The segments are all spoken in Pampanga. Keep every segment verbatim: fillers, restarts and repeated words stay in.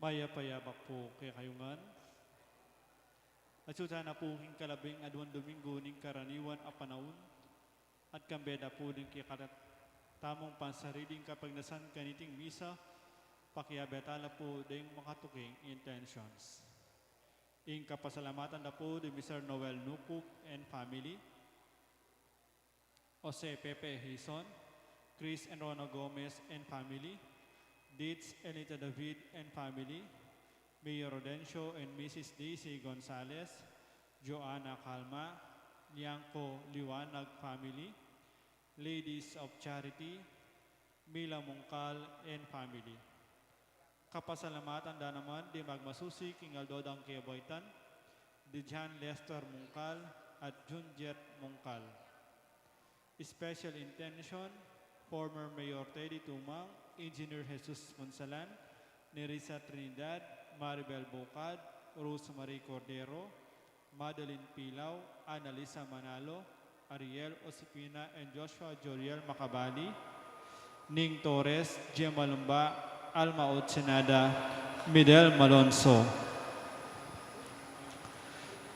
Payap a abak pu kekayu ngan. Atyu tana pu king kalabing aduang Dominggu ning karaniwan a panaun, at kambe da pu ding kekatamung pansariling kapagnasan kaniting misa, pakiabe tala pu ding makatuking intentions. Ing kapasalamatan da pu di Mister Noel Nucup and family, Jose Pepe Hizon, Chris and Rona Gomez and family, Dids Elita David and family, Mayor Rodencio and Missus Daisy Gonzalez, Joanna Calma, Niangco Liwanag family, Ladies of Charity, Mila Mungkal and family. Kapasalamatan da naman di magmasusi king aldo dang kebaitan, di John Lester Mungkal at Junjet Mungkal. Special intention, former Mayor Teddy Tumang, Engineer Jesus Punsalan, Nerissa Trinidad, Maribel Bocad, Rosemary Cordero, Madeline Pilau, Annalisa Manalo, Ariel Osipina, and Joshua Joriel Macabali, Ning Torres, Gemma Lumba, Alma Otsinada, Midel Malonzo.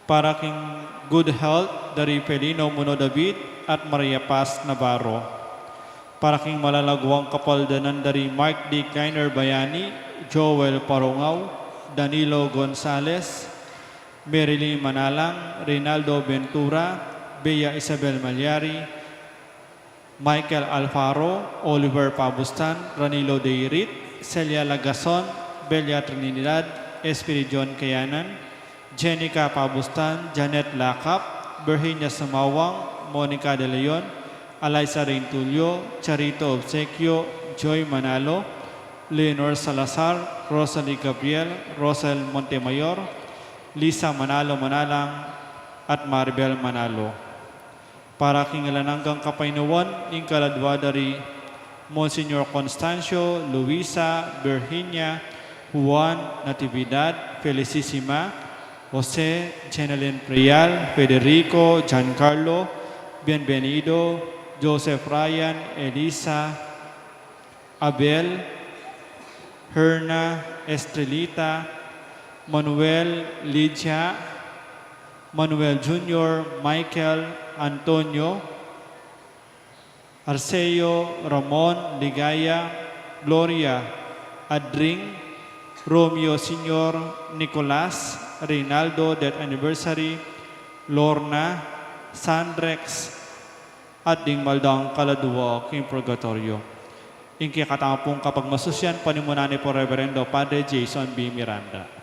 Para king good health dari Felino Muno David at Maria Paz Navarro. Para king malalaguang kapaldanan dari Mark D. Gainer Bayani, Joel Parungao, Danilo Gonzales, Marilyn Manalang, Reynaldo Ventura, Bea Isabel Malyari, Michael Alfaro, Oliver Pabustan, Ranilo Deirit, Celia Lagason, Belia Trinidad, Espiridion Kayanan, Jenica Pabustan, Janet Lakap, Virginia Sumawang, Monica De Leon, Eliza Reintulio, Charito Obsequio, Joy Manalo, Leonor Salazar, Rosalie Gabriel, Rosel Montemayor, Lisa Manalo Manalang, at Maribel Manalo. Para king alang anggang kapaynawan ning kaladua dari Monsignor Constancio, Luisa, Virginia, Juan, Natividad, Felicissima, Jose, Jeneline Prial, Federico, Giancarlo, Bienvenido, Joseph Ryan, Elisa, Abel, Herna, Estrelita, Manuel, Lydia, Manuel Junior, Michael, Antonio, Arceo, Ramon, Ligaya, Gloria, Adring, Romeo Senior, Nicolas, Reynaldo, death anniversary, Lorna, Sandrex, at ding maldang kaladua king purgatoryo. Ing kekatamung kapagmasusian, panimunan ne pu Reverendo Padre Jason B. Miranda.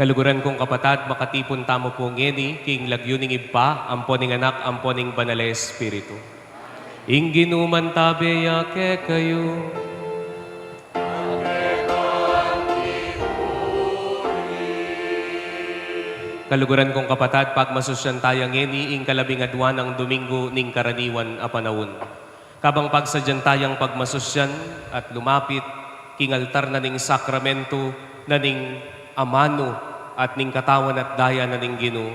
Kaluguran kung kapatad, makatipun tamu pu ngeni king lagyu ning Ibpa, ampo ning Anak, ampo ning Banal a Espiritu. Ing Ginu mantabe ya kekayu. Kaluguran kung kapatad, pagmasusyan taya ngeni ing kalabing adwa nang Domingo ning karaniwan a panaun. Kabang pagsadyan tayang pagmasusyan at lumapit king altar na ning sakramento na ning amanu at ning katawan at daya na ning Ginu,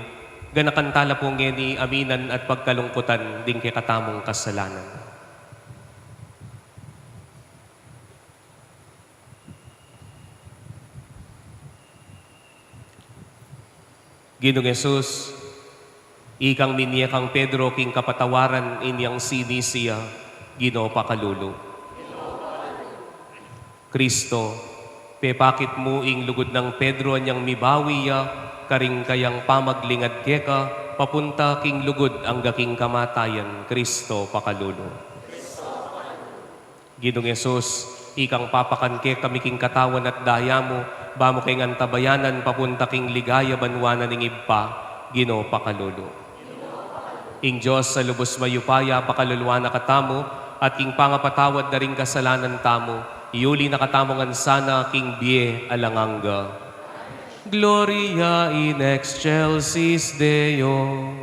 ganakan tala pu ngeni aminan at pagkalungkutan ding kekatamung kasalanan. Ginung Jesus, ikang minie kang Pedro king kapatawaran inyang sinisi ya, Ginu pakalulu. Kristo, pepakit mu ing lugud nang Pedro anyang mibawi ya karing kayang pamaglingad keka papunta king lugud angga king kamatayan, Kristo pakalulu. Ginung Jesus, ikang papakan kekami king katawan at daya mu, ba mu keng antabayanan papunta king ligaya banua na ning Ibpa, Ginu pakalulu. Ing Dios a lubus mayupaya pakaluluan na katamu, at king pangapatawad da ring kasalanan tamu, iuli na katamu ngan sana king bie alang angga. Gloria in excelsis Deo.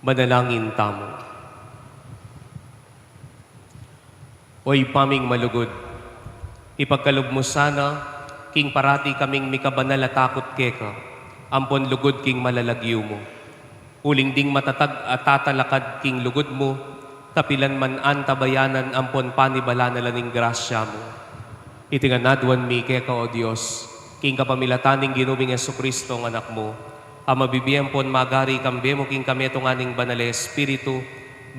Manalangin tamu. O Ibpa ming malugud, ipagkalub mu sana king parati kaming mikabanal a takut keka, ampon lugud king malalagyu mu. Uling ding matatag a tatalakad king lugud mu, kapilan man antabayanan ampon panibalan na la ning grasya mu. Iti ngan aduan mi keka, O Dios, king kapamilatan ning Ginu ming Jesucristo a Anak mu, a mabibie ampon magari kambe mu king kametungan ning Banal a Espiritu,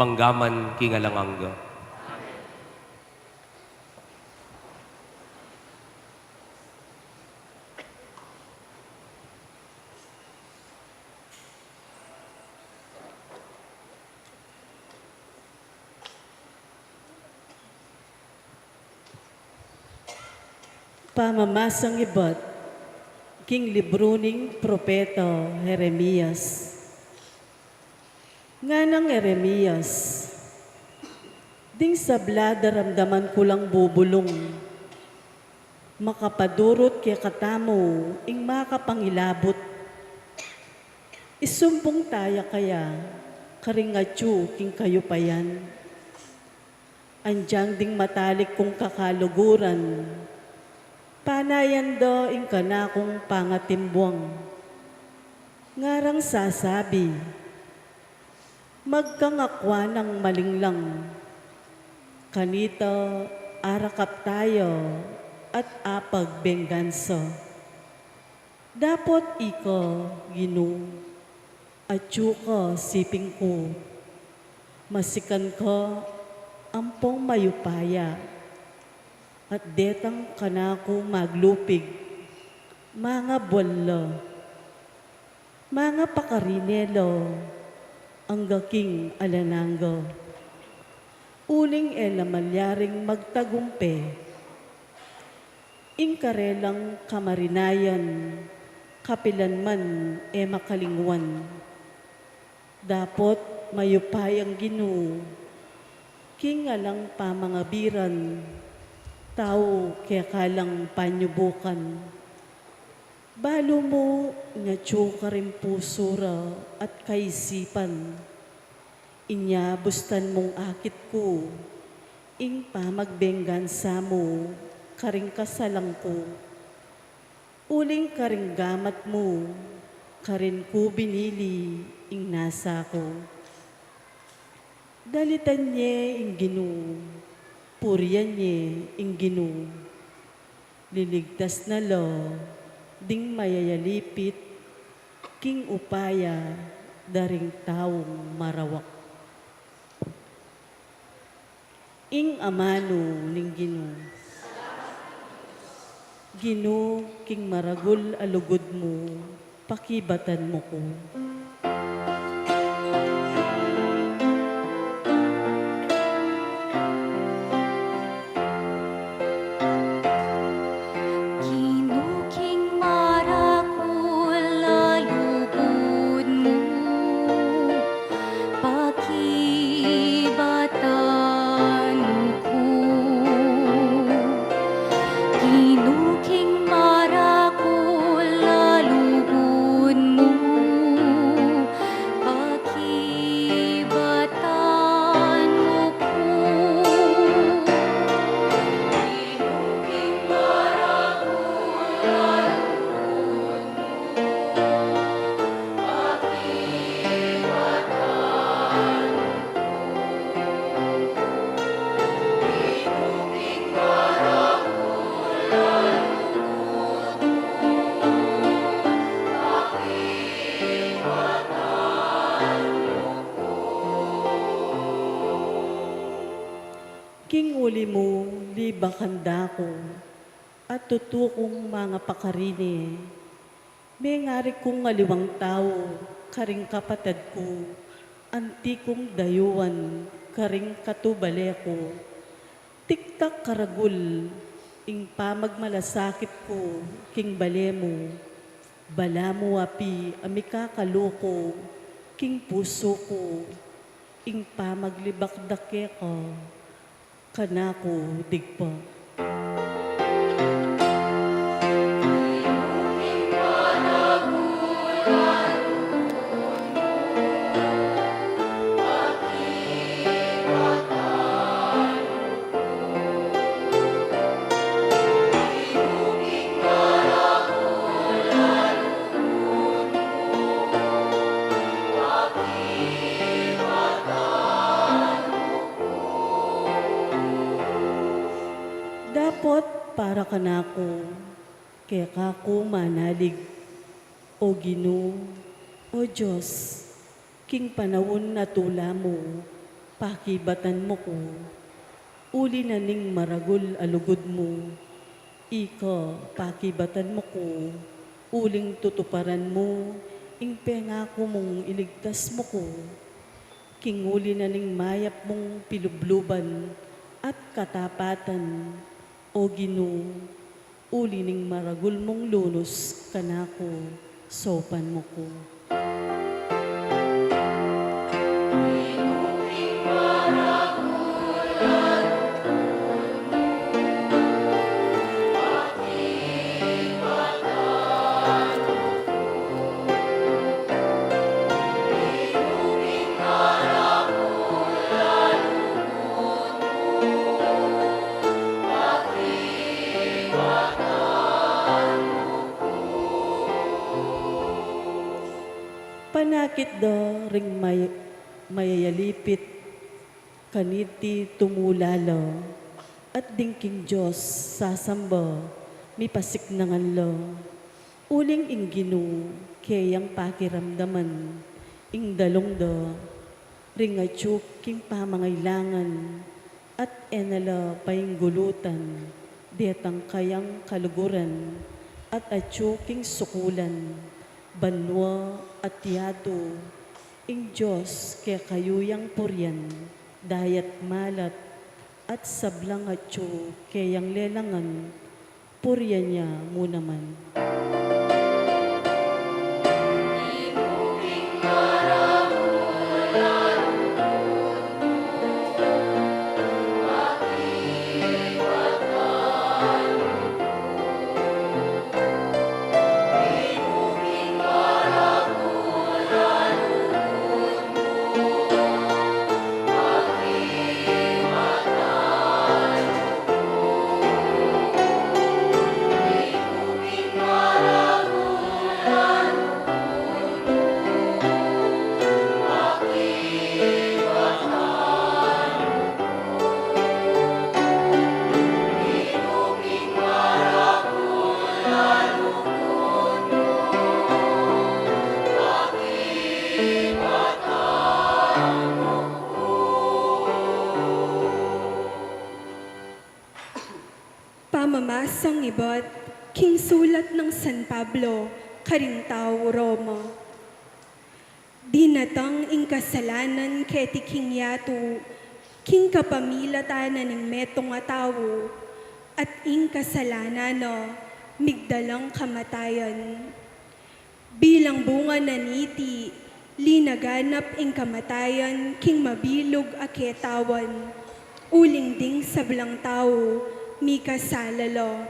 mangga man king alang angga. Pamamasang ibat. King libru ning propeta Jeremias. Nganang Jeremias, ding sabla daramdaman ku lang bubulung, makapadurut kekatamu ing makapangilabut. Isumbung taya kaya karing atyu king kayupayan? Anjang ding matalik kung kakaluguran, panayan da ing kanakung pangatimbuang. Ngarang sasabi, magkangakwa nang malinglang, kanita arakap taya at apagbenggansa. Dapot ika, Ginu, atyu ka siping ku, masikan ka ampong mayupaya, at detang kanaku maglupig, manga bual la, manga pakarine la, angga king alang angga. Uling e la malyaring magtagumpe. Ing karelang kamarinayan, kapilan man e makalingwan. Dapot mayupayang Ginu, king alang pamangabiran, tau keka lang panyubukan. Balu mu, ing atyu karing pusu ra at kaisipan. Inya bustan mung akit ku ing pamagbenggansa mu karing kasalang ku. Uling karing gamat mu, karin ku binili ing nasa ku. Dalitan ye ing Ginu, purian ye ing Ginu. Liligtas na la ding mayayalipit king upaya da ring taung marawak. Ing amanu ning Ginu. Ginu, king maragul a lugud mu, pakibatan mu ku. Ginu, king maragul a lugud mu, pakibatan mu ku. Ginu, king maragul a lugud mu, pakibatan mu ku. King uli mu, libakan da ku, at tutu kung mangapakarine. Mengari kung aliwang tau karing kapatad ku, anti kung dayuan karing katubale ku. Tiktak karagul ing pamagmalasakit ku king bale mu. Balamu api a mikakaluku king pusu ku ing pamaglibak da keka. Kanaku digpa. Dapot para kanaku, keka ku manalig, O Ginu, O Dios, king panaun a tula mu, pakibatan mu ku. Uli na ning maragul a lugud mu, ika pakibatan mu ku, uling tutuparan mu ing pengaku mung iligtas mu ku. King uli na ning mayap mung pilubluban at katapatan, O Ginu, Uli ning maragul mung lunus kanaku, saupan mu ku. Panakit da ring may-, mayayalipit kaniti tumula la, at ding king Dios sasamba, mipasiknangan la. Uling ing Ginu keyang pakiramdaman ing dalung da, ring atyu king pamangailangan, at e na la painggulutan detang kayang kaluguran, at atyu king sukulan, banua at yatu, ing Dios kekayu yang purian, dayat malat, at sablang atyu keyang lelangan, purian ya mu naman. Pamamasang ibat king sulat nang San Pablo karing tau Roma. Dinatang ing kasalanan keti king yatu, king kapamilatan na ning metung a tau, at ing kasalanan na migdalang kamatayan. Bilang bunga na niti, linaganap ing kamatayan king mabilug a ketawan, uling ding sablang tau mikasala la.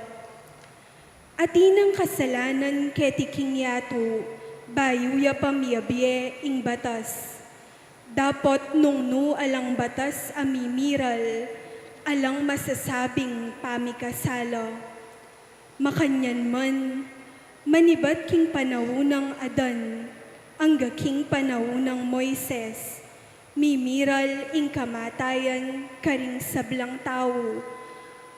Atin nang kasalanan keti king yatu, bayu ya pa miyabie ing batas. Dapot nung nu alang batas a mimiral, alang masasabing pamikasala. Makanyan man, manibat king panaun nang Adan, angga king panaun nang Moises, mimiral ing kamatayan karing sablang tau,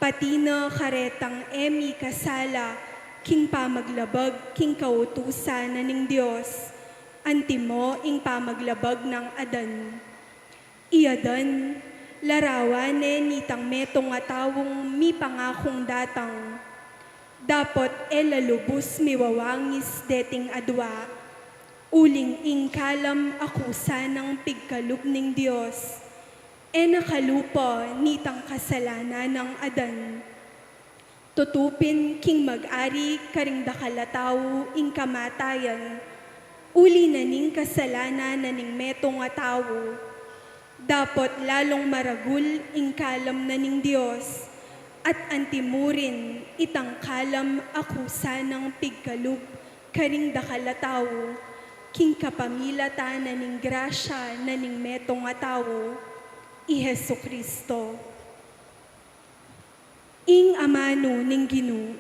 pati na karetang e mikasala king pamaglabag king kautusan na ning Dios, antimo ing pamaglabag nang Adan. I Adan, larawan ne nitang metung a taung mipangakung datang. Dapot e la lubus miwawangis deting adua. Uling ing kalam a kusa nang pigkalub ning Dios, e na kalupa nitang kasalanan nang Adan. Tutupin king mag-ari karing dakal a tau ing kamatayan, uli na ning kasalanan na ning metung a tau. Dapot lalung maragul ing kalam na ning Dios, at antimurin itang kalam a kusa nang pigkalub karing dakal a tau, king kapamilatan na ning grasya na ning metung a tau, i Jesucristo. Ing amanu ning Ginu.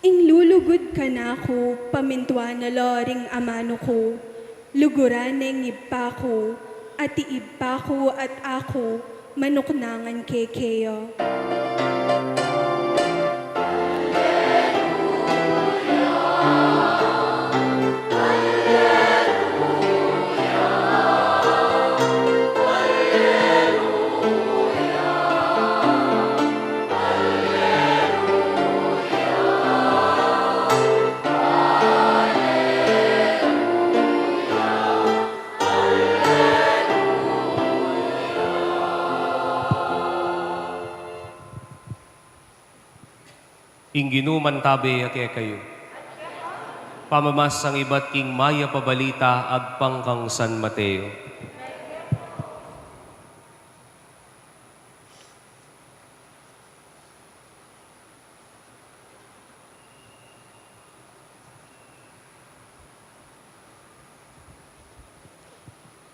Ing lulugud kanaku, pamintuan na la ring amanu ku, luguran ne ing ibpa ku, At i Ibpa ku at aku, manuknangan ke keya. Ing Ginu mantabe ya kekayu. Pamamasang ibat king Mayap a Balita agpang kang San Mateo.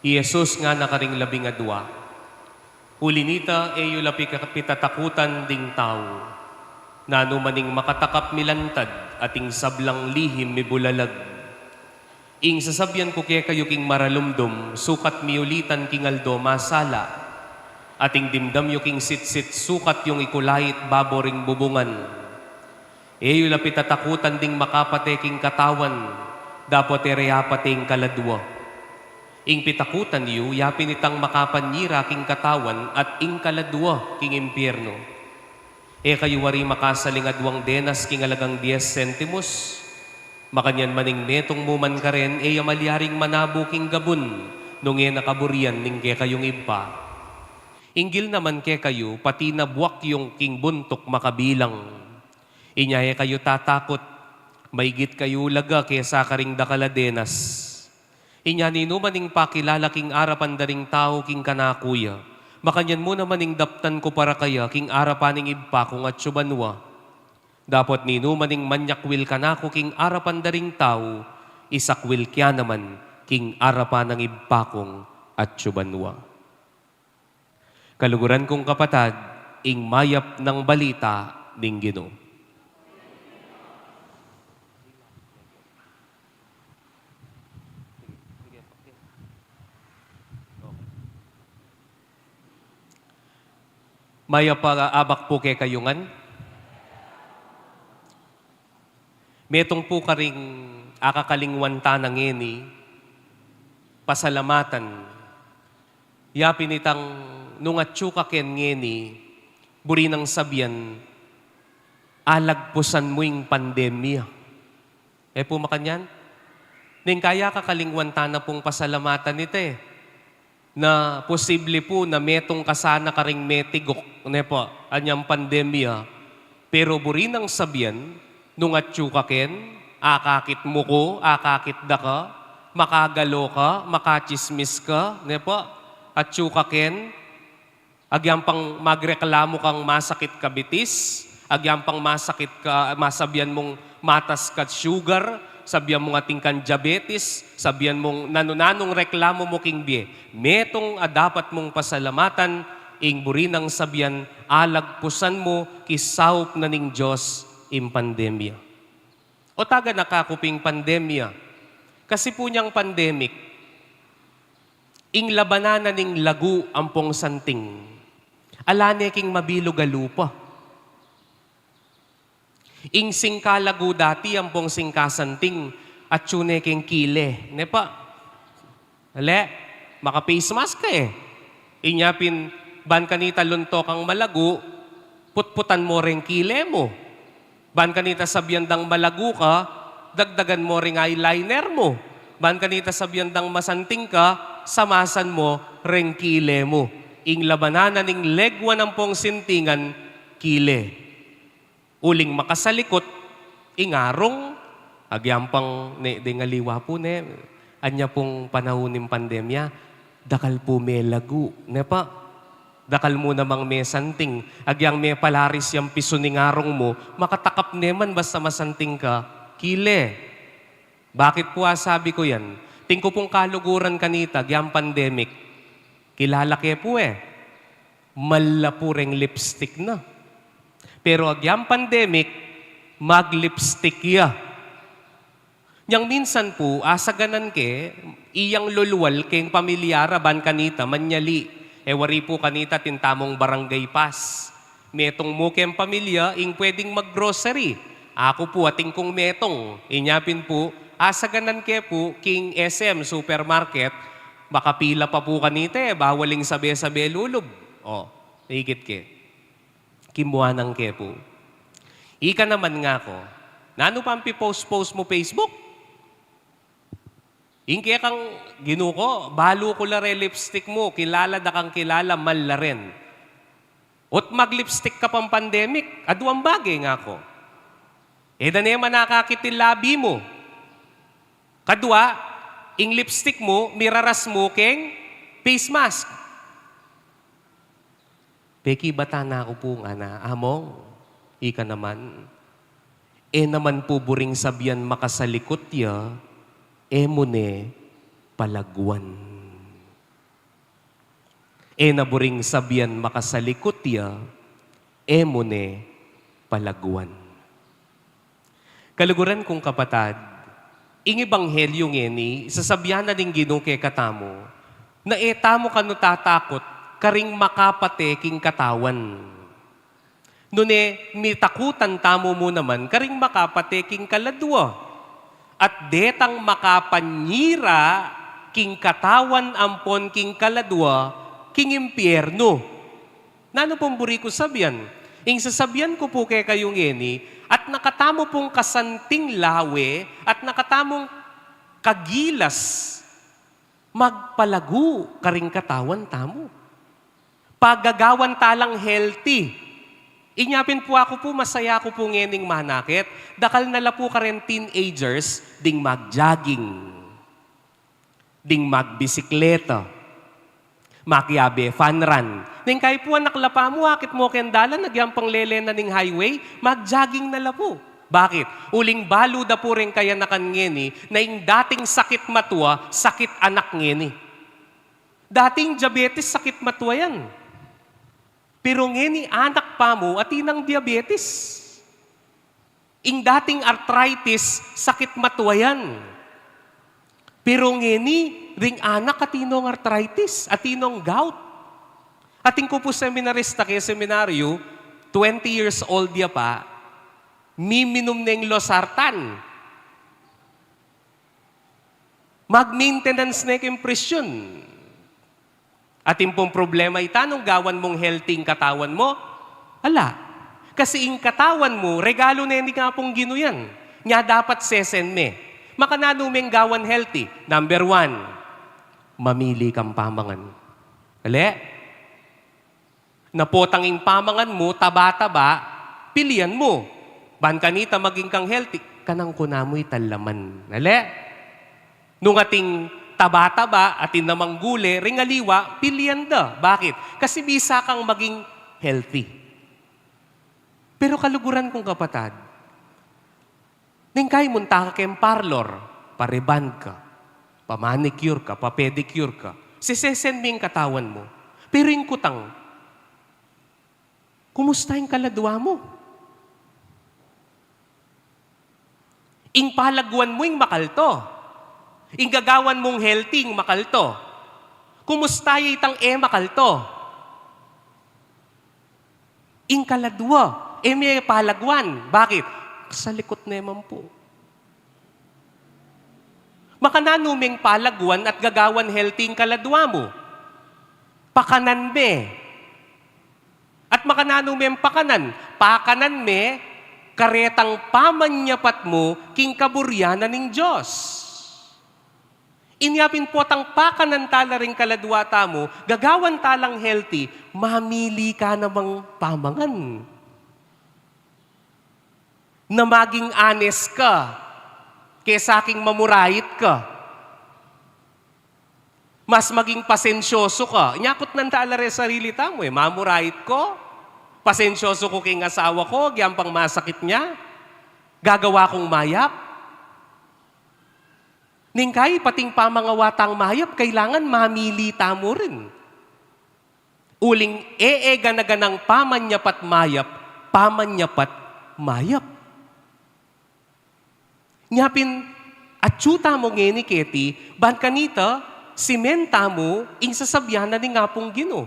I Jesus ngana karing labing adua, "Uli nita, e yu la pika-, pitatakutan ding tau. Nanu man ing makatakap milantad at ing sablang lihim mibulalag. Ing sasabian ku kekayu king maralumdum, sukat miulitan king aldo masala, at ing dimdam yu king sitsit sukat yung ikulait babo ring bubungan. E yu la pitatakutan ding makapate king katawan, dapot e re apate ing kaladua. Ing pitakutan yu, yapin itang makapanyira king katawan at ing kaladua king impiernu. E kayu wari makasaling aduang denas king alagang dies sentimus? Makanyan man ing metung mu man karen, e ya malyaring manabu king gabun, nung e na kaburian ning kekayung Ibpa. Inggil naman kekayu, pati na buak yu king buntuk makabilang. Inya e kayu tatakut, maigit kayu laga kesa karing dakal a denas. Inya ninuman ing pakilala king arapan da ring tau king kanaku ya, makanyan mu naman ing daptan ku para kaya king arapan ning Ibpa kung atsu banua. Dapot ninuman ing manyakwil kanaku king arapan da ring tau, isakwil kya naman king arapan ning Ibpa kung atsu banua." Kaluguran kung kapatad, ing mayap nang balita ning Ginu. Mayap a abak pu kekayu ngan. Metung pu karing akakalingwan tana ngeni, pasalamatan. Yapin itang nung atsu ka ken ngeni, buri nang sabian, alagpusan mu ing pandemya. E pu makanyan? Ning kaya kakalingwan tana pung pasalamatan ita e. Na posible pu na metung ka sana karing metiguk, ne pu, anyang pandemya. Pero buri nang sabian, nung atsu ka ken, akakit mu ku, akakit da ka, makagalo ka, makatsismis ka, ne pu, atsu ka ken, agyang pang magreklamu kang masakit ka bitis, agyang pang masakit ka, masabian mung matas ka sugar, sabian mung atin kang diabetes, sabian mung nanu-nanung reklamu mu king bie. Metung a dapat mung pasalamatan, ing buri nang sabian, alagpusan mu king saup na ning Dios ing pandemya. O taga na kaku ping pandemya. Kasi pu nyang pandemic, ing labanan na ning lagu ampong santing, ala ne king mabilug a lupa. Ing singka lagu dati ampong singka santing, atsu ne king kile, ne pu? Ale, maka-face mask ka e. Inya pin, ban kanita lunto kang malagu, putputan mo reng kile mu. Ban kanita sabian dang malagu ka, dagdagan mo reng eyeliner mu. Ban kanita sabian dang masanting ka, samasan mo reng kile mu. Ing labanan na ning legwa ampong santingan, kile. Uling makasalikut, ing arung, agyang pang ne, deng aliwa pu ne, anya pung panaun ning pandemya, dakal pu melagu, ne pu? Dakal mu namang mesanting, agyang mepalaris yang pisu ning arung mu, makatakap ne man basta masanting ka, kile. Bakit pu asabi ku yan? Atin ku pung kaluguran kanita, agyang pandemic. Kilala ke pu e, mal la pu reng lipstick na. Pero agyang pandemic, mag-lipstick ya. Nyang minsan pu, asaganan ke, iyang lulwal keng pamilya ra ban kanita manyali. E wari pu kanita atin tamung barangay pass. Metung mu keng pamilya, ing pwedeng mag-grocery. Aku pu, atin kung metung. Inya pin pu, asaganan ke pu, king S M supermarket, makapila pa pu kanita e, bawal ing sabe-sabe lulub. O, ikit ke. Kimuanan ke pu. Ika naman, ngaku, nanu pang pi-post-post mu Facebook? Ing kekang, Ginu ku, balu ku la re lipstick mu, kilala da kang kilala, mal la ren. Ot mag-lipstick ka pang pandemic, aduang bage, ngaku. E da ne manakakit ing labi mu. Kadua, ing lipstick mu, miraras mu keng face mask. Pekibatan na ku pu ngana, Among, ika naman. E naman pu buring sabian makasalikut ya, e mu ne palaguan. E na buring sabian makasalikut ya, e mu ne palaguan. Kaluguran kung kapatad, ing ebanghelyu ngeni, sasabian na ning Ginu kekatamu, na e tamu kanu tatakut karing makapate king katawan. Nune, mitakutan tamu mu naman karing makapate king kaladua. At detang makapanyira king katawan ampon king kaladua, king impiernu. Nanu pung buri kung sabian? Ing sasabian ku pu kekayu ngeni, at nakatamu pung kasanting lawe, at nakatamung kagilas, magpalagu karing katawan tamu. Pagagawan talang healthy. Inya pin pu aku pu, masaya ku pu ngening manakit, dakal na la pu karen teenagers, ding mag-jogging. Ding magbisikleta, makyabe fun run. Neng kayi pu anak lapa mu, akit mu keng dalan, agyang panglele na ning highway, mag-jogging na la pu. Bakit? Uling balu da pu reng kayanakan ngeni, na ing dating sakit matua, sakit anak ngeni. Dating diabetes, sakit matua yan. Pero ngeni anak pa mu, atin nang diabetes. Ing dating arthritis, sakit matua yan. Pero ngeni, ring anak atin nong arthritis, atin nong gout. Atin ku pu seminarista keng seminaryu, twenty years old ya pa, miminum neng losartan. Mag-maintenance ne keng presyon. Atin pung problema ita nung gawan mung healthy ing katawan mu? Ala. Kasi ing katawan mu, regalu ne ning Apung Ginu yan. Nya dapat sesen me. Makananu meng gawan healthy? Number one, mamili kang pamangan. Ale? Na potang ing pamangan mu, taba-taba, pilian mu. Ban kanita maging kang healthy, kanang kuna mu ital laman. Ale? Nung atin taba-taba, atin namang gule, ring aliwa, pilian da. Bakit? Kasi bisa kang maging healthy. Pero kaluguran kung kapatad, neng kayi munta ka keng parlor, pa-rebond ka, pa-manicure ka, pa-pedicure ka, sesesen me ing katawan mu. Pero ing kutang, kumusta ing kaladua mu? Ing palaguan mu ing makalto. Ing gagawan mung healthy ing makalto. Kumusta ya itang e makalto? Ing kaladua, e me palaguan. Bakit? Salikut ne man pu. Makananu meng palaguan at gagawan healthy ing kaladua mu? Pakanan me. At makananu meng pakanan? Pakanan me karetang pamanyapat mu king kaburian na ning Dios. Inya pin potang pakanan tala ring kaladua tamu, gagawan talang healthy, mamili ka namang pamangan. Na maging honest ka, kesa king mamurait ka. Mas maging pasensyoso ka. Inya kutnan tala re sarili tamu e, mamurait ku, pasensyoso ku king asawa ku, agyang pang masakit nya, gagawa kung mayap. Neng kayi, pating pamangawa tang mayap, kailangan mamili tamu rin. Uling e, e gana-ganang pamanyapat mayap, pamanyapat mayap. Nya pin, Atyu tamu ngeni keti, ban kanita, simen tamu ing sasabian na ning Apung Ginu.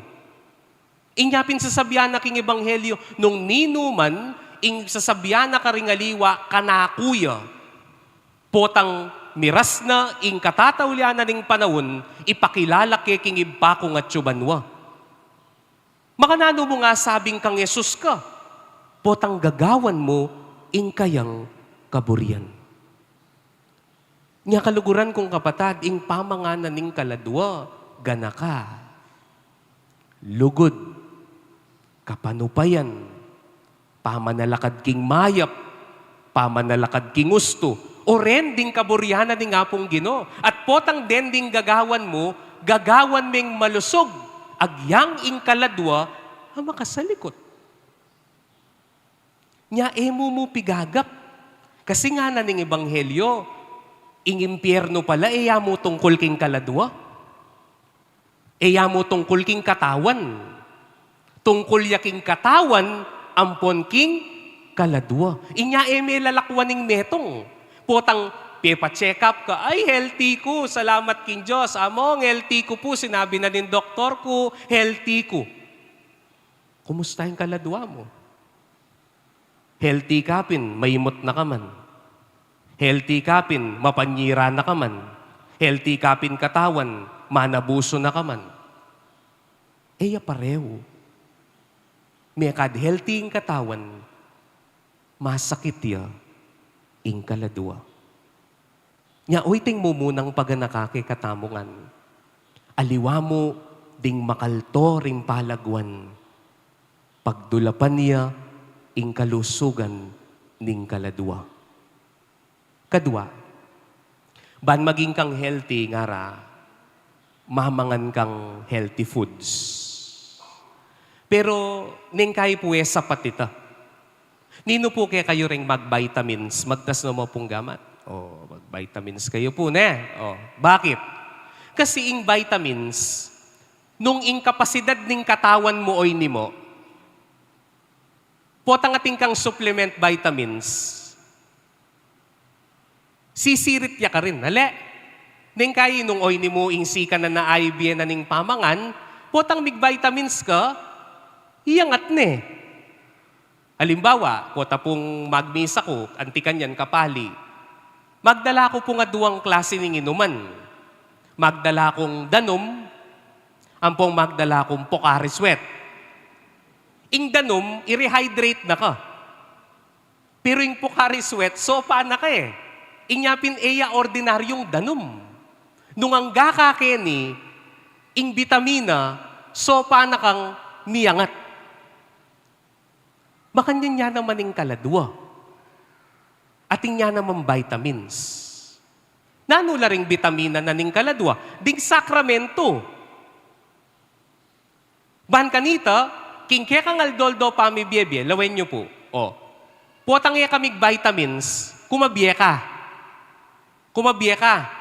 Inya pin sasabian na king ebanghelyo, nung ninuman ing sasabian na karing aliwa kanaku ya, potang miras na ing katataulian na ning panaun, ipakilala ke king Ibpa kung atyu banua. Makananu mu ngasabing kang Jesus ka, potang gagawan mu ing kayang kaburian. Nya kaluguran kung kapatad, ing pamangan na ning kaladua, ganaka, lugud, kapanupayan, pamanalakad king mayap, pamanalakad king ustu, o ren ding kaburian na ning Apung Ginu. At potang den ding gagawan mu, gagawan meng malusug, agyang ing kaladua a makasalikut. Nya e mu mu pigagap. Kasi ngana ning ebanghelyo, ing impyernu pala e ya mu tungkul king kaladua. E ya mu tungkul king katawan. Tungkul ya king katawan, ampon king kaladua. Inya e me lalakwan ing metung. Potang pepa-check up ka, "Ay, healthy ku, salamat king Dios. Among, healthy ku pu, sinabi na ning doktor ku, healthy ku." Kumusta ing kaladua mu? Healthy ka pin, maimut na ka man. Healthy ka pin, mapanyira na ka man. Healthy ka pin katawan, manabusu na ka man. E ya parehu. Mekad healthy ing katawan, masakit ya ing kaladua. Nya, oyting mumunang paganaka kekatamu ngan. Aliwa mu ding makalto ring palaguan. Pagdulapan ya ing kalusugan ning kaladua. Kadua, ban maging kang healthy, ngara, mamangan kang healthy foods. Pero neng kayi pu e sapat ita. Ninu pu kekayu reng mag-vitamins, magtas no mu pung gamat? O, mag-vitamins kayu pu, ne? O, bakit? Kasi ing vitamins, nung ing kapasidad ning katawan mu oy nimu, potang atin kang supplement vitamins, sisirit ya karin. Ale, neng kayi nung oy nimu ing sikanan a aibie na ning pamangan, potang mig-vitamins ka, iyangat ne. Alimbawa, kota pung magmisa ku, anti kanyan kapali. Magdala ku pung aduang klasi ning inuman. Magdala kung danum, ampong magdala kung Pocari Sweat. Ing danum, i-rehydrate na ka. Pero ing Pocari Sweat, sopa na ka e. Inya pin e ya ordinaryung danum. Nung angga ka keni, ing bitamina, sopa na kang miyangat. Makanyan ya naman ing kaladua. Atin ya naman vitamins. Nanu la ring bitamina na ning kaladua? Ding sakramento. Ban kanita, king kekang aldo-aldo pamibiebie, lawen yu pu. O. Potang e ka mig-vitamins, kumabie ka. Kumabie ka.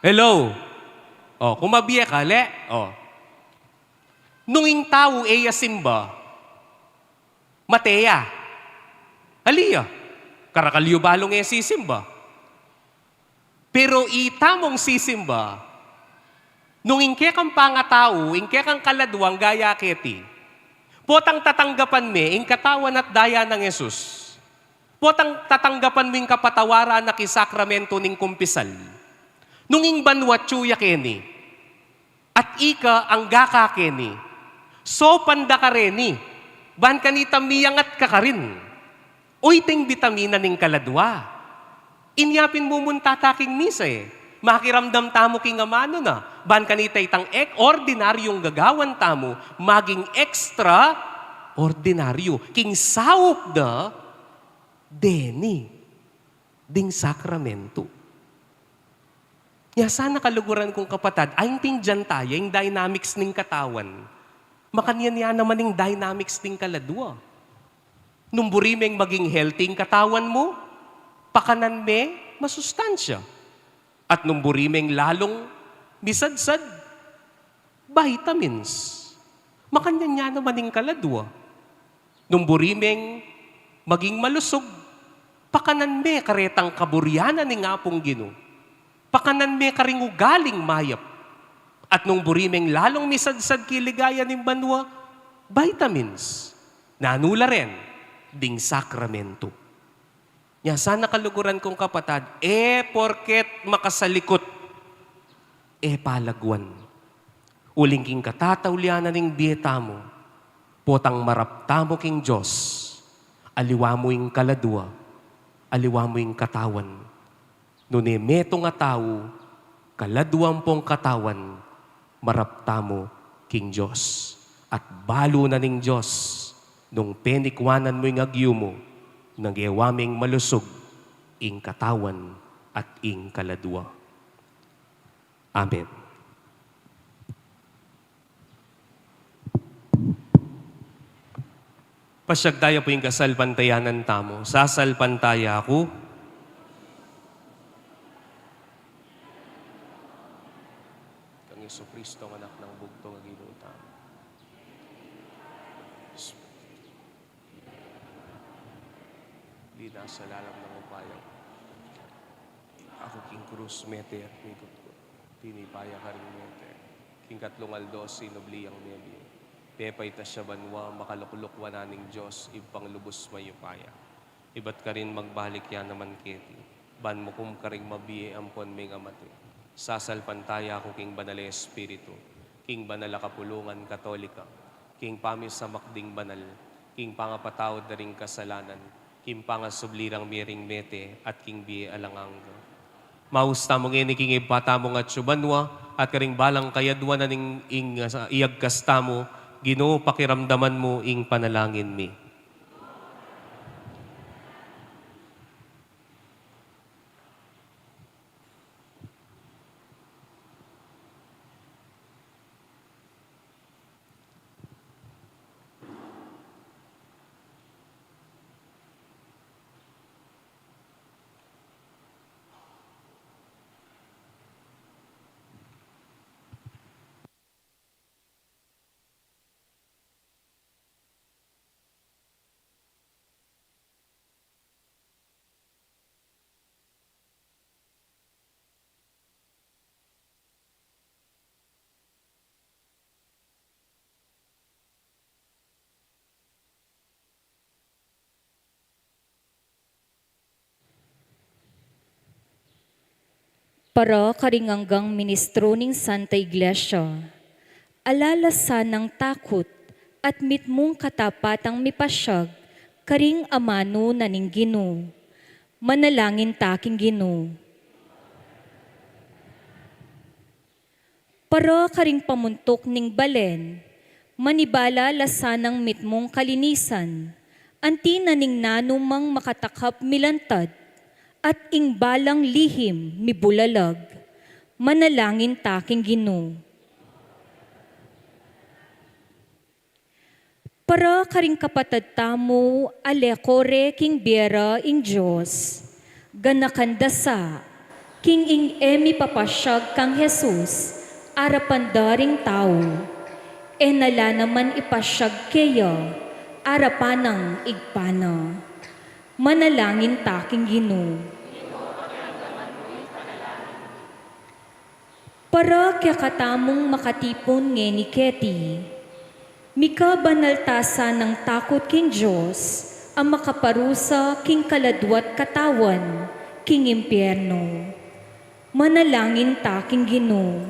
Hello? O, kumabie ka, le? O. Nung ing tau e ya simba, mate ya. Ali ya. Karakal yu balung e sisimba. Pero itamung sisimba, nung ing kekang pangatau, ing kekang kaladua angga ya keti, potang tatanggapan me ing katawan at daya nang Jesus. Potang tatanggapan mu ing kapatawaran na king sakramento ning kumpisal. Nung ing banua atyu ya keni, at ika angga ka keni, sopan da ka reni, ban kanita miyangat ka karin. Oyting bitamina ning kaladua. Inya pin mumunta ta king misa e. Makiramdam tamu king amanu na. Ban kanita itang ek-, ordinaryung gagawan tamu, maging extraordinaryo. King saup da, deni ding sakramento. Nya sana kaluguran kung kapatad, aintindian ta ya ing dynamics ning katawan. Makanyan ya naman ing dynamics ning kaladua. Nung buri meng maging healthy ing katawan mu, pakanan me masustansya. At nung buri meng lalung misadsad, vitamins. Makanyan ya naman ing kaladua. Nung buri meng maging malusug, pakanan me karetang kaburian na ning Apung Ginu. Pakanan me karing ugaling mayap. At nung buri meng lalung misadsad king ligaya ning banua, vitamins. Nanu la ren, ding sakramento. Nya sana kaluguran kung kapatad, e porket makasalikut, e palaguan. Uling king katataulian na ning bie tamu, potang marap tamu king Dios, aliwa mu ing kaladua, aliwa mu ing katawan. Nune metung a tau, kaladua ampong katawan, marap tamu king Dios. At balu na ning Dios, nung penikuanan mu ing agyu mu, nang gewa meng malusug ing katawan at ing kaladua. Amen. Pasiag taya pu ing kasalpantayanan tamu. Sasalpantaya ku kang Jesucristo, ang Anak nang Bugtung a Ginu tamu. Linasa lalam nang upayang aku king krus mete at mikutkut. Tinipa ya karing mete. King katlung aldo sinubli yang mebie. Pepaitas ya banua, makalukluk wanan ning Dios, Ibpang lubus mayupaya. Ibat karin magbalik ya naman keti. Ban mukum karing mabie ampon mengamate. Sasalpantaya ku king Banal a Espiritu, king banal a kapulungan Katolika, king pamisamak ding banal, king pangapatawad da ring kasalanan, king pangasubli rang mie ring mete, at king bie alang angga. Maus tamu ngeni king Ibpa tamung atsu banua, at karing balang kayaduanan ning ing, ah, iyagkas tamu, Ginu, pakiramdaman mu ing panalangin mi. Para karing anggang ministro ning Santa Iglesia, ala la sanang takut at mitmung katapatang mipasiag karing amanu na ning Ginu. Manalangin ta king Ginu. Para karing pamuntuk ning balen, manibala la sanang mitmung kalinisan, anti na ning nanumang makatakap milantad, at ing balang lihim mibulalag. Manalangin ta king Ginu. Para karing kapatad tamu a lekore king bie ra ing Dios, ganakan da sa, king ing e mipapasiag kang Jesus arapan da ring tau, e na la naman ipasiag keya arapan nang Ibpa na. Manalangin ta king Ginu. Para kekatamung makatipun ngeni keti, mika banal ta sanang takut king Dios a makaparusa king kaladua't katawan king impiernu. Manalangin ta king Ginu.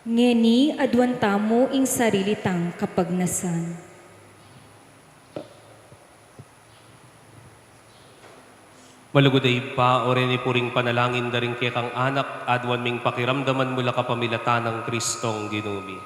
Ngeni aduan tamu ing sarili tang kapagnasan. Malugud a Ibpa, o reni puring panalangin da ring kekang anak, aduan ming pakiramdaman mu la kapamilatan nang Kristong Ginu mi.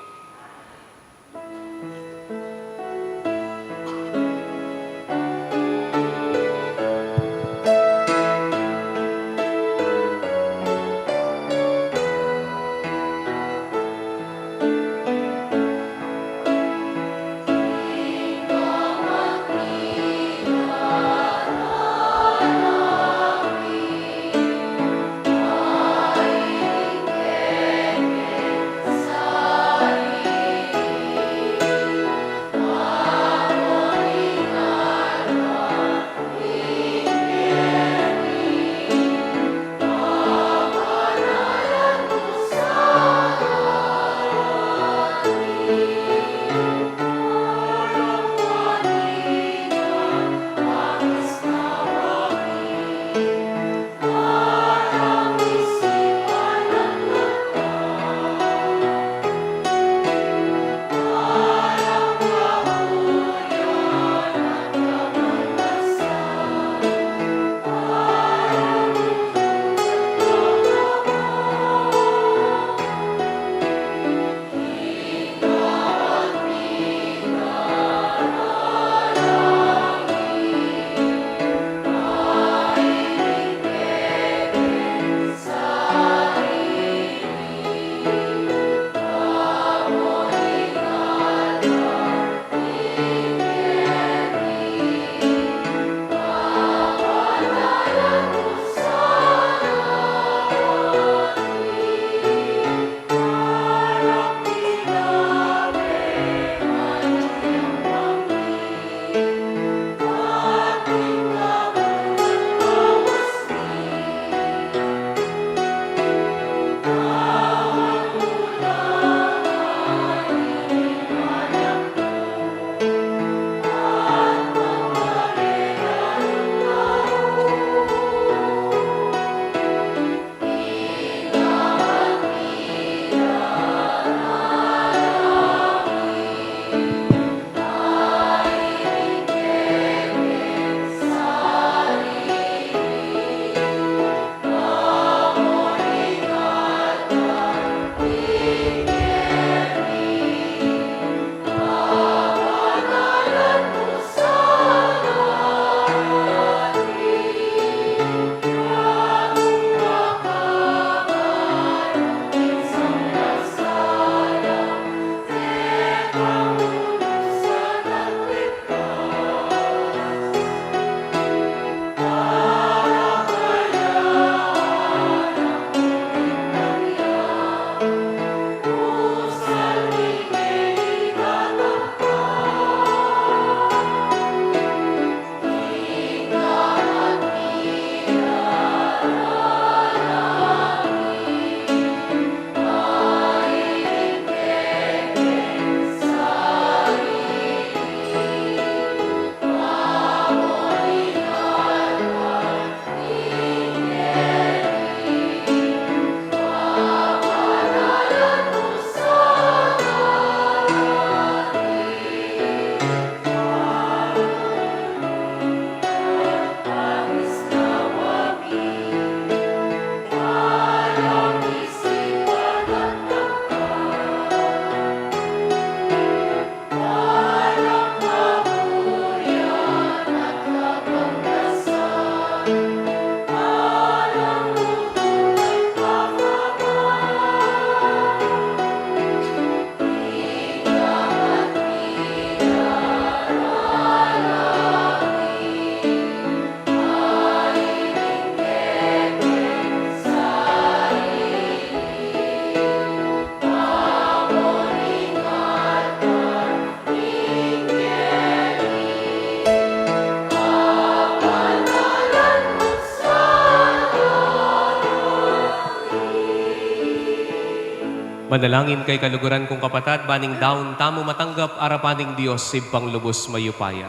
Manalangin kay kaluguran kung kapatad, ban ing daun tamu matanggap arapan ning Dios Ibpang lubus mayupaya.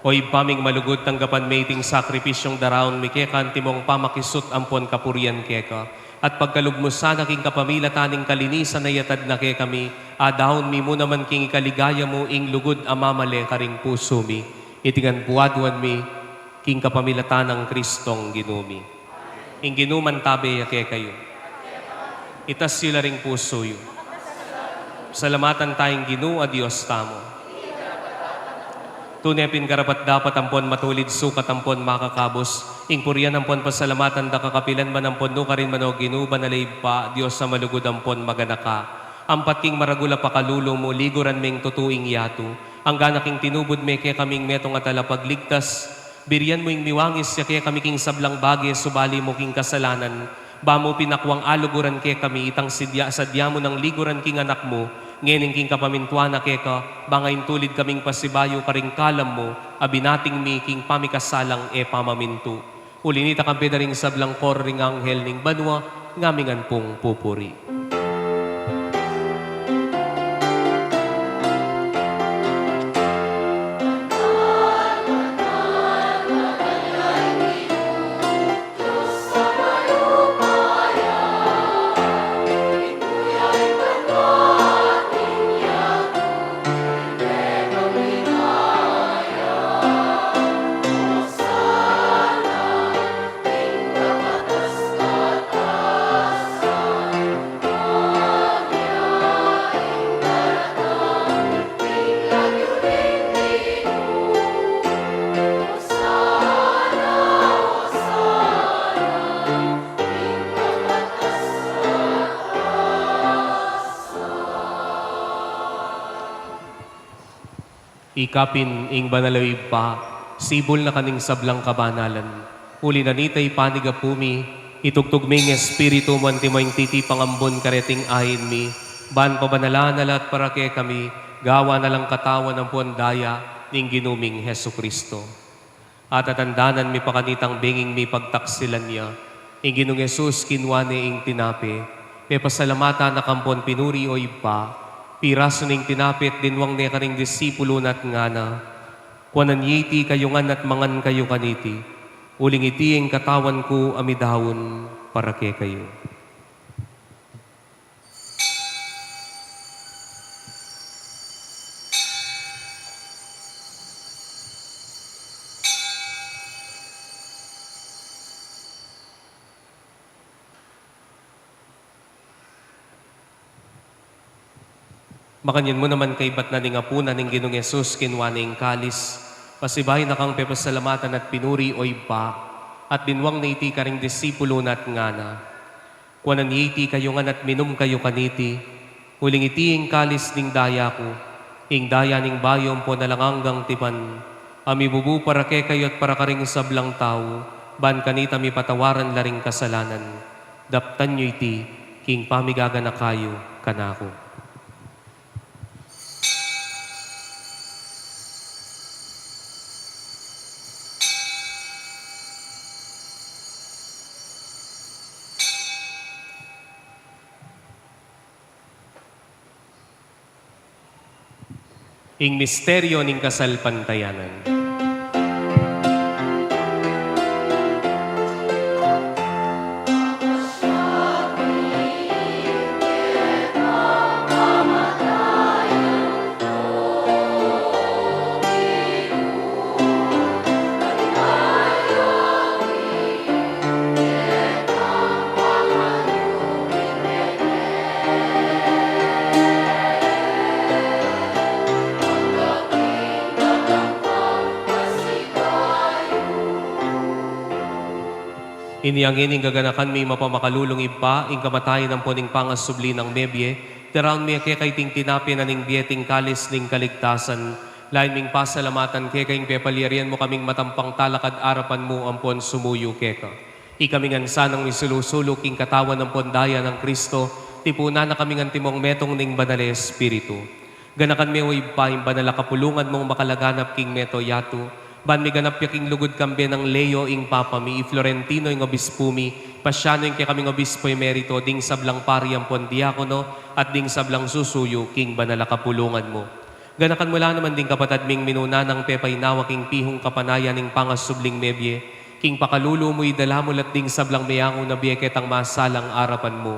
O Ibpa ming malugud, tanggapan me iting sakripisyung daraun mi keka antimong pamakisut ampon kapurian keka, at pagkalub mu sana king kapamilatan ning kalinisan a yatad na kekami, adaun mi mu naman king ikaligaya mu ing lugud a mamale karing pusu mi. Iti ngan pu aduan mi king kapamilatan nang Kristong Ginu mi. Ing Ginu mantabe ya kekayu. Itas yu la ring pusu yu. Salamatan taya ing Ginu a Dios tamu. Tune pin karapat-dapat ampon matulid sukat ampon makakabus ing purian ampon pasalamatan da, kakapilan man ampon nukarin man, o Ginu, banal a Ibpa, Dios a malugud ampon maganaka. Ampat king maragul a pakalulu mu, liguran me ing tutu ing yatu, anggana king tinubud me kekaming metung a talapagligtas. Birian mu ing miwangis ya kekami king sablang bage, subali mu king kasalanan, ba mu pinakuang aluguran kekami itang sidya, sadya mu nang liguran king Anak mu, ngening king kapamintuan na keka, ba nga intulid kaming pasibayu karing kalam mu, a binating mi king pamikasalang e pamamintu. Uli nita, kambe da ring sablang koro ring anghel ning banua, ngaming ngan pung pupuri. Ika pin, ing banal a Ibpa, sibul na ka ning sablang kabanalan. Uli na nita, ipanyawad mi, itugtug me ing Espiritu mu antimo ing titipang ambun kareting ain mi, ban pabanalan na la at para kekami, gawan na lang katawan ampon daya ning Ginu ming Jesucristo. At atandanan mi pa kanitang benging mipagtaksilan ya, ing Ginung Jesus kinua ne ing tinape, pepasalamatan na ka ampon pinuri, o Ibpa, pirasu ne ing tinape at dinwang ne karing disipulu na at ngana: Kuanan ye iti kayu ngan at mangan kayu kaniti, uling iti ing katawan ku a midaun para kekayu. Makanyan mu naman, kaibat na ning apunan, ing Ginung Jesus kinua ne ing kalis, pasibayu na kang pepasalamatan at pinuri, o Ibpa, at dinwang ne iti karing disipulu na at ngana: Kuanan ye iti kayu ngan at minum kayu kaniti, uling iti ing kalis ning daya ku, ing daya ning bayu ampon alang anggang tipan, a mibubu para kekayu at para karing sablang tau, ban kanita mipatawaran la ring kasalanan. Daptan yu iti king pamigaganaka yu kanaku. Ing misteryu ning kasalpantayanan. Inya ngening gaganakan mi mapamakalulung Ibpa, ing kamatayan ampon ing pangasubli nang mebie, daraun mi keka iting tinape na ning bie at ing kalis ning kaligtasan, lain ming pasalamatan keka ing pepalyarian mu kaming matampang talakad arapan mu ampon sumuyu keka. Ikami ngan sanang misulu-sulu king katawan ampon daya nang Kristo, tipunan na kami ngan antimong metung ning Banal a Espiritu. Ganakan me, o Ibpa, ing banal a kapulungan mung makalaganap king mabilug a yatu, Ban miganap ya king lugud kambe nang Leo ing Papa mi, i Florentino ing obispu mi, pasianu ing kekaming obispo emerito, ding sablang pari ampon diakono, at ding sablang susuyu king banal a kapulungan mu. Ganakan mu la naman ding kapatad ming minuna nang pepainawa king pihung kapanayan ning pangasubling mebie, king pakalulu mu idala mu la at ding sablang meangu na bie ketang masalang arapan mu.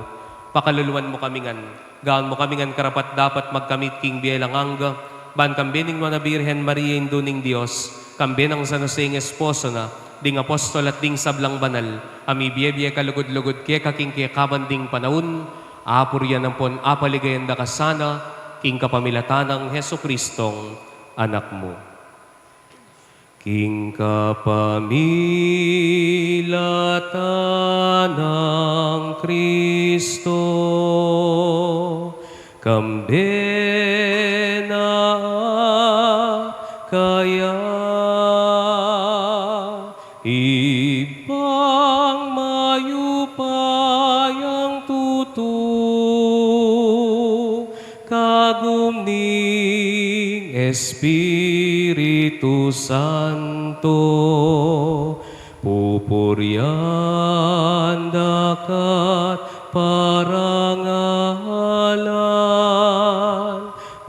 Pakaluluan mu kami ngan, gawan mu kami ngan karapat-dapat magkamit king bie alang angga, ban kambe ning Nuan a Birhen Maria, Indu ning Dios, kambe nang San Jose ing esposo na, ding apostol at ding sablang banal, a mibie-bie kalugud-lugud keka king kekaban ding panaun, apurian ampon apaligayan da ka sana, king kapamilatan nang Jesucristong Anak mu. King kapamilatan nang Kristo, kambe na kaya, Ibpang mayupayang tutu, kagum ning Espiritu Santo, pupurian da ka't parangalan,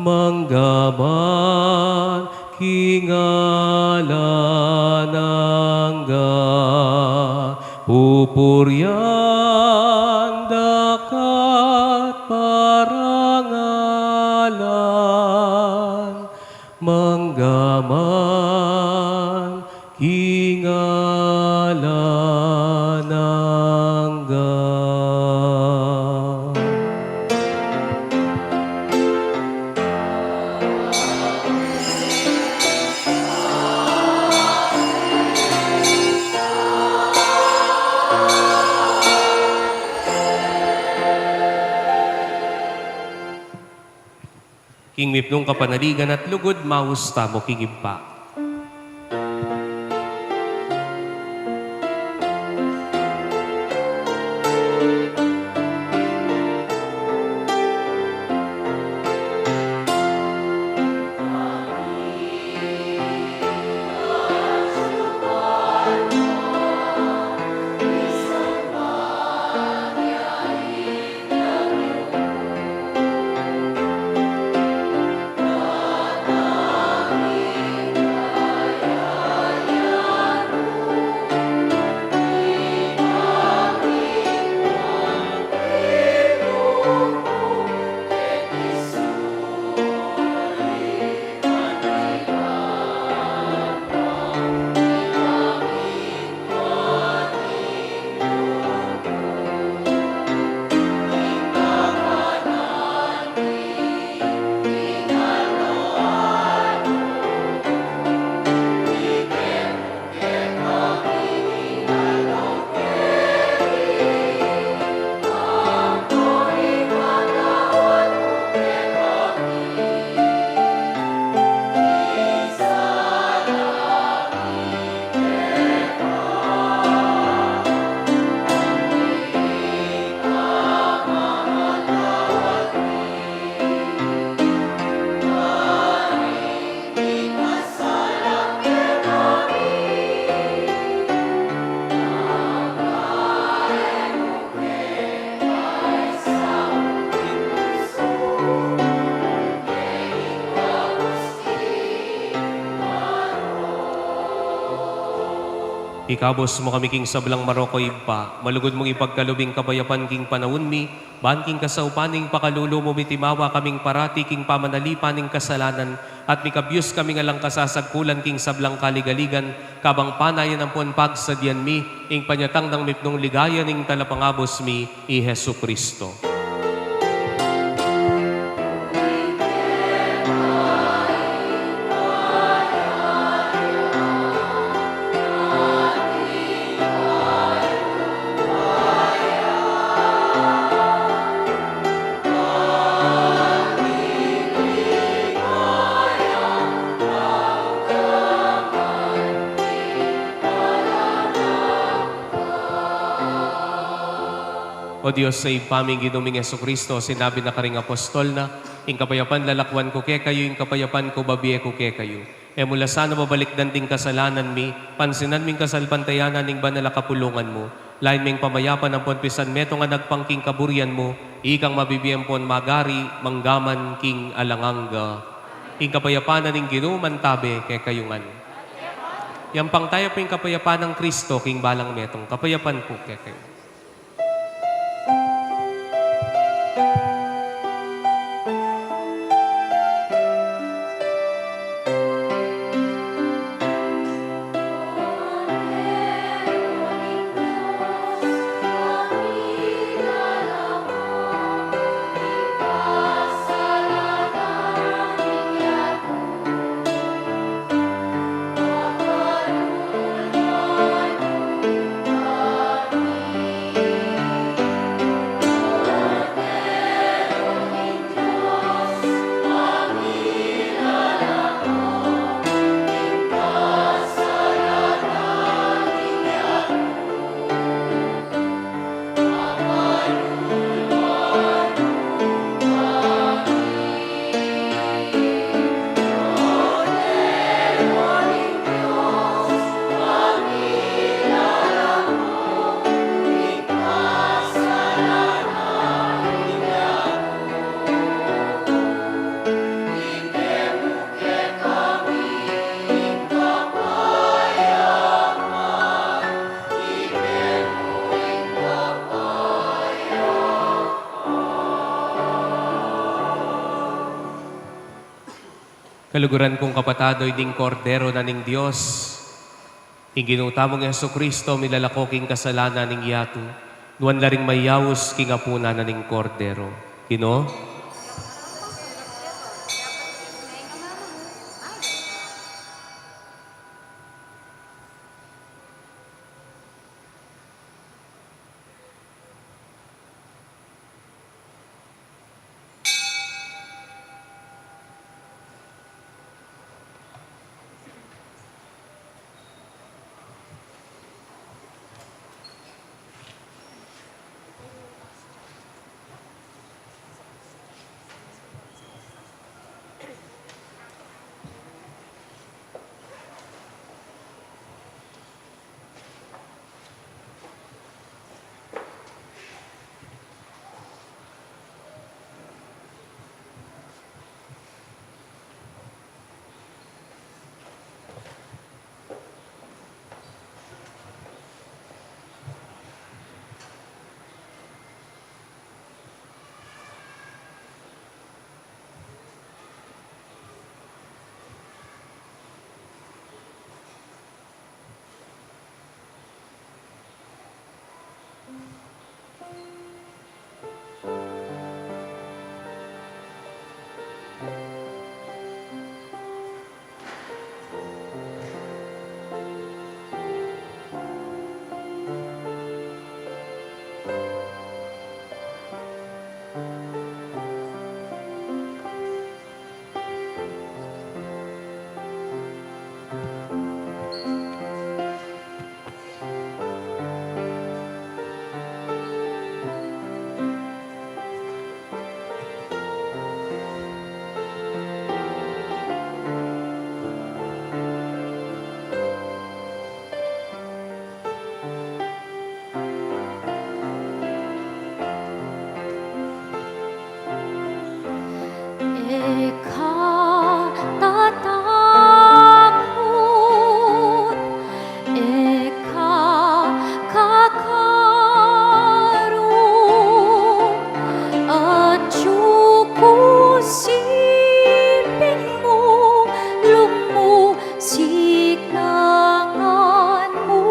mangga man king alang angga. Pupurian da ka't parangalan, mangga man king alang angga. King mipnung kapanaligan at lugud, maus tamu king Ibpa. Ikabus mu kami king sablang marok, O Ibpa, malugud mung ipagkalub ing kapayapan king panaun mi, ban king kasaupan ning pakalulu mu mitimawa kaming parati king pamanalipan ning kasalanan, at mikabyus kaming alang kasasagkulan king sablang kaligaligan, kabang panayan ampon pagsadyan mi ing panyatang nang mipnung ligaya ning Talapangabus mi, i Jesucristo. O Dios a Ibpa mi, ing Ginu ming Jesucristo, sinabi na karing apostol na, "Ing kapayapan lalakwan ku kekayu, ing kapayapan ku babie ku kekayu." E mu la sana babalikdan ding kasalanan mi, pansinan mi ing kasalpantayanan ning banal a kapulungan mu. Lain me ing pamayapan ampon pisan metung a agpang king kaburian mu, ikang mabibie ampon mag-ari mangga man king alang angga. Ing kapayapan na ning Ginu mantabe kekayu ngan. Yampang taya pu ing kapayapan nang Kristo king balang metung. Kapayapan pu kekayu. Kaluguran kung kapatad, o, ding Kordero na ning Dios, ing Ginu tamung Jesucristo, milalako king kasalanan ning yatu, nuan la ring mayaus king apunan na ning Kordero. Ginu? E ka tatakut, e ka kakaru, atyu ku siping mu, lumu siknangan mu.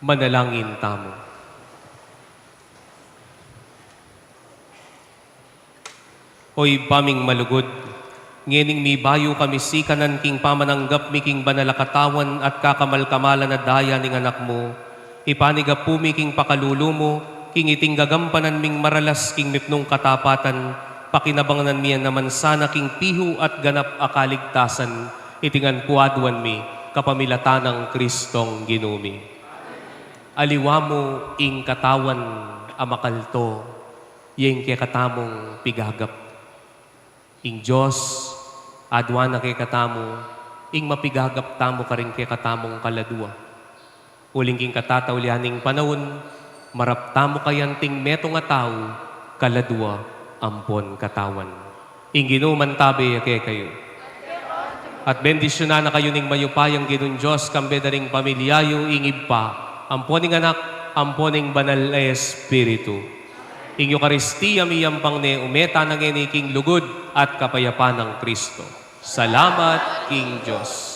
Manalangin tamu. O Ibpa ming malugud, ngening mibayu kami sikanan king pamananggap mi king banal a katawan at kakamal-kamalan a daya ning Anak mu, ipanyawad mi king pakalulu mu, king iting gagampanan ming maralas king mipnung katapatan, pakinabangan mi naman sana king pihu at ganap a kaligtasan, iti ngan pu aduan mi, kapamilatan nang Kristong Ginu mi. Aliwa mu ing katawan a makalto, ya ing kekatamung pigagap. Ing Dios, aduan na kekatamu, ing mapigagap tamu karing kekatamung kaladua. Uling king katataulian ning panaun, marap tamu kayabe anting metung a tau, kaladua ampon katawan. Ing Ginu mantabe ya kekayu. At bendisyunan na kayu ning mayupayang Ginung Dios, kambe da ring pamilya yu, ing Ibpa, ampon ing Anak, ampon ing Banal a Espiritu. Ing Eukaristia miyampang ne, ume tana ngeni king lugud at kapayapan nang Kristo. Salamat king Dios.